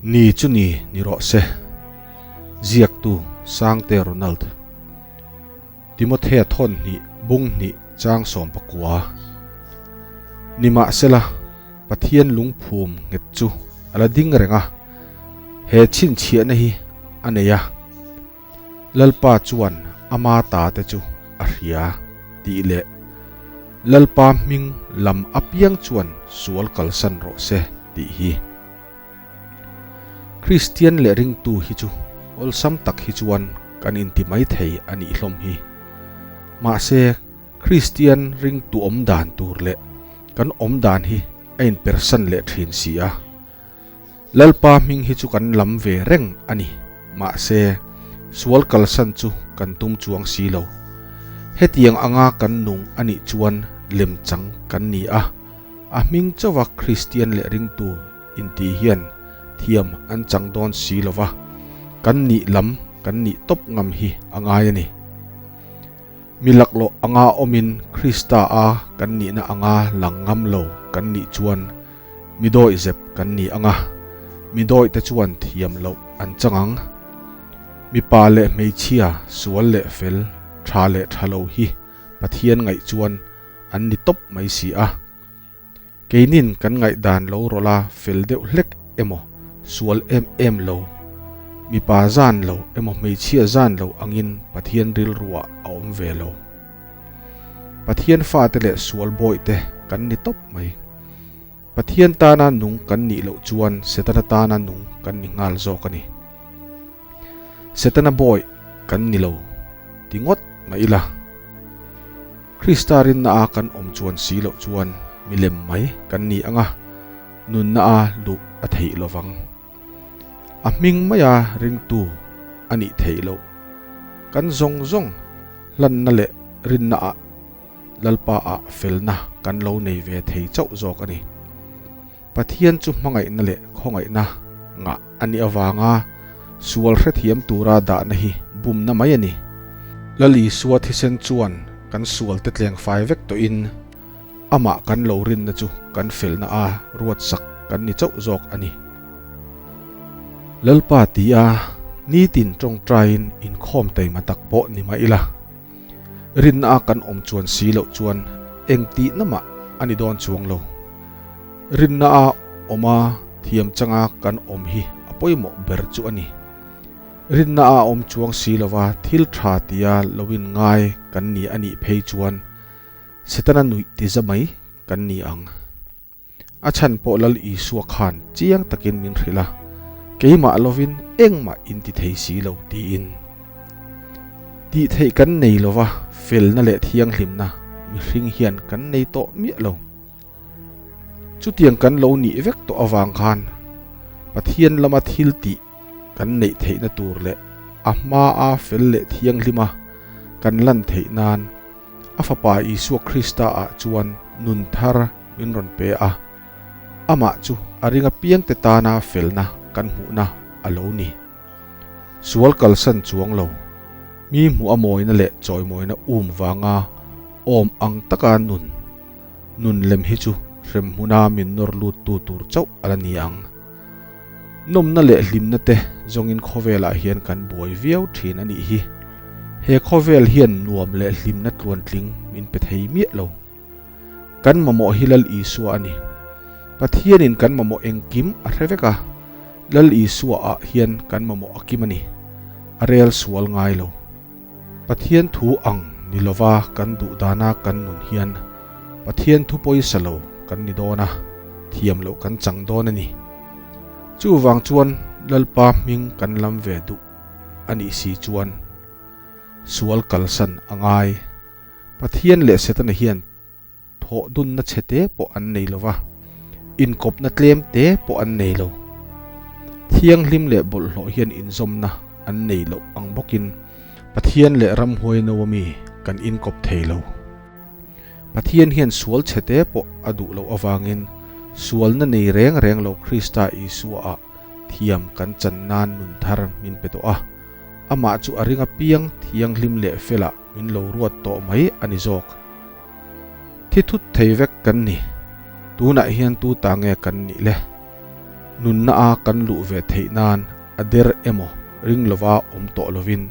Ni chu ni ni rawh se. Ziaktu Sangte Ronald. Timothea thawn hnih bung hnih chang 19. Nimahsela, Pathian lungphum nghet chu a la ding reng a, he chhinchhiahna hi a nei a. Lalpa chuan ama ta te chu a hria tih leh Lalpa hming lam apiang chuan sual kalsan rawh se tih hi. Kristian leh ringtu hi chu awlsam tak hi chuan kan inti mai thei a nih hlawm hi. Mahse, Kristian ringtu awm dan tur leh kan awm dan hi a inpersan leh thin si a. Lalpa hming hi chu kan lam ve reng a ni, mahse, sual kalsan chu kan tum chuang si lo. Hetiang anga kan nung a nih chuan lemchang kan ni a, a hming chauha Kristian leh ringtu inti hian thiam an chang dawn si lo va, kan nih lam kan nih tawp ngam hi a ngai a ni. Mi laklawh anga awmin Krista a kan nihna anga lang ngam lo kan nih chuan mi dawihzep kan ni ang a, mi dawihte chuan thiam loh an chang ang. Mipa leh hmeichhia, sual leh fel, tha leh tha lo hi Pathian ngaih chuan an ni tawp mai si a. Keinin kan ngaihdan lo rawlh a fel deuh hlek emaw sual em em lo, mipa zan lo emaw hmeichhia zan lo angin Pathian rilruah a awm ve lo. Pathian fate leh sual bawihte kan ni tawp mai. Pathian tana nung kan nih loh chuan Setana tana nung kan ni nghal zawk a ni. Setana bawih kan ni lo ti ngawt mah ila. Krista rinna a kan awm chuan si loh chuan milem mai kan ni ang a, nunna a luh a theih lovang. A hming maia ringtu a nih theih loh. Kan zawng zawng hlanna leh rinna ah Lalpa ah felna kan lo nei ve thei chauh zawk a ni. Pathian chu hmangaihna leh khawngaihna ngah a nih avanga sual hrethiam tura dahna hi bumna mai a ni. Lal Isua thisen chuan kan sualte tleng fai vek tawhin amah kan lo rinna chu kan felna a ruatsak kan ni chauh zawk a ni. Lalpa ti a, nitin tawngtaiin inkhawm taima tak pawh ni mah ila, Rinna a kan awm chuan si loh chuan eng tihna mah a ni dawn chuang lo. Rinna a awm a thiam changa kan awm hi a pawimawh ber chu a ni. Rinna a awm chuang si lova thil tha tia lo in ngai kan ni a nih phei chuan Setana nuih ti za mai kan ni ang. A chhan pawh Lal Isua khan chiang takin min hrilh a, keimah lovin engmah in ti thei si lo tiin. Tih theih kan nei lova felna leh thianghlimna mihring hian kan nei tawh miah lo. Chutiang kan lo nih vek tawh avang khan Pathian lama thil tih kan neih theihna tur leh a hmaa fel leh thianghlima kan lan theih nan A Fapa Isua Krista ah chuan nun thar min rawn pe a, Amah chu a ring apiangte tana felna kan hmuhna a lo ni. Sual kalsan chuang lo, mi hmuh a mawina leh chawimawina um vanga awm ang taka nun, nun lem hi chu hremhmuna min nawr luttu tur chauh a la ni ang. Nawmna leh hlimna te zawngin khawvelah hian kan buai viau thin a nih hi. He khawvel hian nuam leh hlimna tluantling min pe thei miah lo. Kan mamawh hi Lal Isua a ni. Pathianin kan mamawh engkim a hre vek a, Lal Isua ah hian kan mamawh a kim a ni. A rel sual ngai lo. Pathian thu ang ni lova kan duh dana kan nun hian Pathian thu pawisa lo kan ni dawn a, thiam loh kan chang dawn a ni. Chuvang chuan Lalpa hming kan lam ve duh a nih si chuan sual kalsan a ngai. Pathian leh Setana hian thawh dunna chhe te pawh an nei lo va, inkawpna tlem te pawh an nei lo. Thianghlim leh bawlhhlawh hian inzawmna an nei loh ang bawkin Pathian leh ramhuai no ami kan inkawp thei lo. Pathian hian sual chhe te pawh a duh loh avangin sualna nei reng reng lo Krista Isua ah thiam kan chan nan nun thar min pe tawh a, amah chu a ring apiang thianghlim leh felah min lo ruat tawh mai a ni zawk. Thi thut thei vek kan ni. Tunah hian tu ta nge kan nih le? Nunna a kan luh ve theih nan a der emaw ring lova awm tawh lovin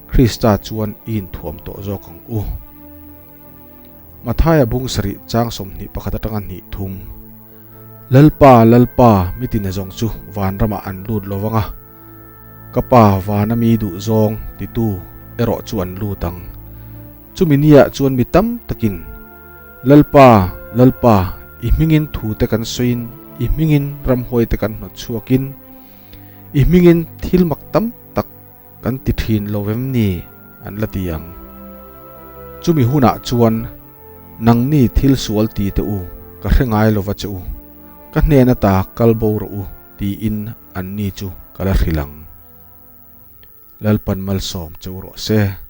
Krista chuan i inthuam tawh zawk ang u. Mathaia bung sarih chang 21 atanga hnih thum. Lalpa, Lalpa, mi tina zawng chu vanramah an lut lo vang a, ka Pa vana mi duh zawng titu erawh chu an lut ang. Chumi niah chuan mi tam takin, Lalpa, Lalpa, i hmingin thu te kan sawiin, i hmingin ramhuai te kan hnawt chhuakin, i hmingin thil mak tam tak kan ti thin lo vem ni? an la ti ang. Chumi hunah chuan nangni thil sual ti teh u, ka hre ngai lova che u, ka hnen ata kal bo rawh u tiin anni chu ka la hrilh ang. Lalpan malsawm che u rawh se.